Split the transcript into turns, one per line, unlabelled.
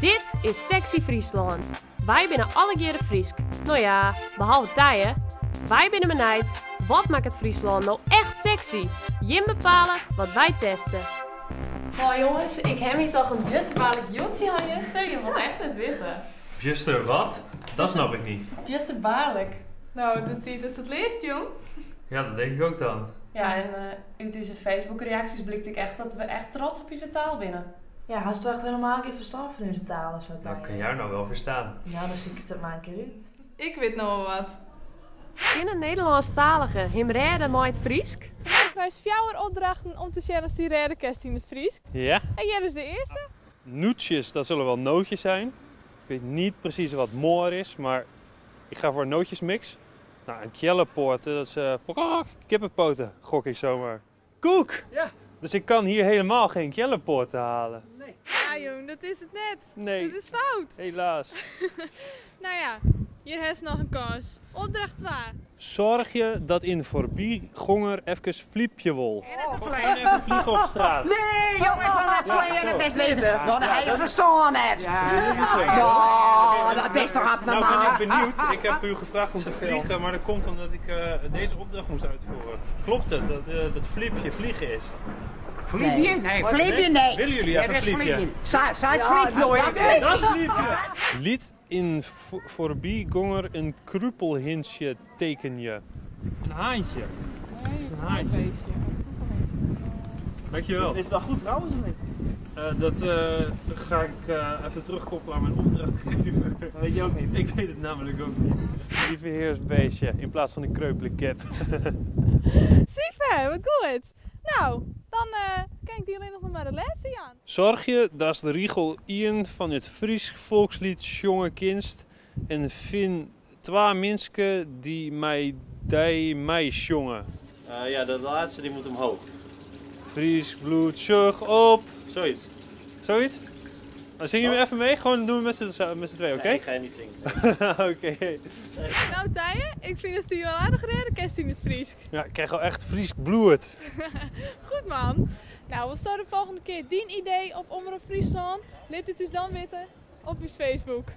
Dit is Sexy Fryslân. Wy binne allegearre Frysk. No ja, behalve Tije. Wy binne benijd, wat makket Fryslân no echt sexy? Jim bepale wat wy teste. Goh jonges, ik ha my toch in bjusterbaarlik jûntsje hân juster, je wolle echt net witte.
Bjuster wat? Dat snap ik niet.
Bjusterbaarlik.
No, de tiid is it leafst, jong.
Ja, dat denk ik ook dan.
Ja, en út ús Facebook-reaksjes blykt ek echt dat we echt trots op ús taal binne.
Ja, hast echt helemaal gjin ferstân fan ús taal of sa,
Nou, kan jou nou wel verstaan.
Ja, dan sykst it mar in kear út.
Ik wit no wol wat.
Kinne Nederlânsktalige him rêde mei it Frysk?
Dan krijst fjouwer opdrachten om te sjen oftst dy rêde kinst yn it Frysk.
Ja.
En hjir is de earste.
Noetsjes, dat zullen wel nootjes zijn. Ik weet niet precies wat moor is, maar ik ga voor een nootjesmix. Nou, een kjellepoort, dat is kippenpoten, gok ik zomaar. Koek!
Ja.
Dus ik kan hier helemaal geen kjellepoorten halen.
Nee.
Ja, jong, dat is it net.
Nee.
Dat is fout.
Helaas.
Nou ja, hjir hast noch in kâns. Opdracht 2.
Zorg je dat in voorbijgonger even fliepje wol.
En net
Geen even vliegen op straat.
Nee, jong, ik wil net vleien, dat is beter. Nou, dat hij
dat-
verstaan het.
Ja, dat is zo.
Ja, dat is toch
Nou ben
abnormaal.
ik benieuwd. Ik heb u gevraagd om te vliegen, maar dat komt omdat ik deze opdracht moest uitvoeren. Klopt het dat fliepje vliegen is?
Fliepje? Nee, fliepje nee.
Willen jullie even fliepje?
Zij is fliepje hoor.
Dat is fliepje. Liet in voorbijgonger een krupelhintje teken je. Een haantje.
Nee,
is een haantje.
beestje.
Dankjewel.
Is dat goed trouwens of niet?
Dat ga ik even terugkoppelen aan mijn opdrachtgever.
Dat weet je ook niet.
Ik weet het namelijk ook niet. Lieve heersbeestje, in plaats van een kreupele kip.
Super, wat goed. Nou, dan kijk ik die alleen nog maar de laatste aan.
Zorg je dat de Riegel Ian van het Fries volkslied Jonge Kinst en vind twee mensen die mij die mij jongen.
Ja, de laatste die moet omhoog.
Fries bloed, zucht op.
Zoiets.
Zoiets? Dan zing je me even mee? Gewoon doen we met z'n tweeën, oké?
Nee, ik ga je niet zingen.
Oké.
Nou, Tije, ik vind dat die wel aardig redden kerst in het Fries.
Ja, ik krijg al echt Fries bloed.
Goed man. Nou, we starten de volgende keer dien idee op Omrop Fryslân. Laat het dus dan weten op uw Facebook.